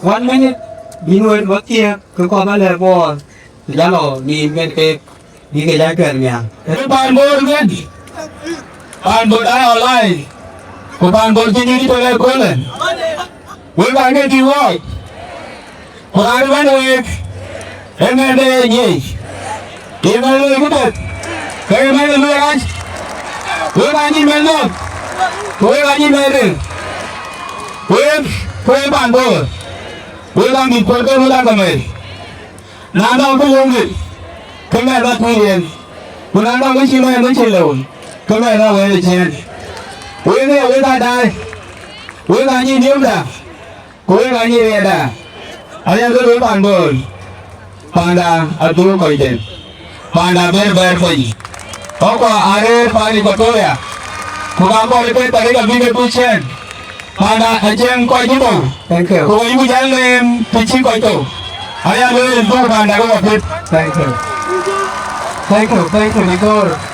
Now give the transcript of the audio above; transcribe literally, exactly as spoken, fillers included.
One minute, bï wën wek thiëëk, ke kɔc ba lɛ̈k Bor, ku jɔ lɔ nïïm kën keek, bï ke jɔ cuɛt nhial. Ë paan Bor ëbɛ̈n, paan Bor aa online, ku paan Bor cï nyïïn tɔ̈ lɛ̈k köölë. Wek aa ke tïŋ wɔɔk, ku raan ëbɛ̈n week, ee mɛnhde ye nyic. Ye mɛnh looi këtök, ke ye mɛnh looi rac. Wek aa nyic mɛnh nɔ̈k, ku wek aa nyic mɛnh ril. Wek, ku wek paan Bor, wek aa mïth puɔl ke wek aa ke mɛ̈i. Na nɔŋ kë lëu mïth, ke mɛnh ba kuiir yen. Ku na nɔŋ kë cï mɛnh bï cï lëu, ke mɛnh ba wël ë ciëën. Wek ee wek aa daai, wek aa nyic nhiëmda, ku wek aa nyic riɛlda. Aya luel wek paan Bor, panda adhuk kɔc den, panda bɛ̈ɛ̈r bɛ̈ɛ̈r piny. Ɣɔ̈kkua arëër paan Equatoria, ku ka kɔn ke tharik abï ke tuc ciëën. Panda acieŋ kɔc cï thou. Thank you. Ku wek bï jäl neem të cï kɔc thou. Aya luel dhuk panda ke kɔc piɛth. Thank you. Thank you, thank you, Diktor.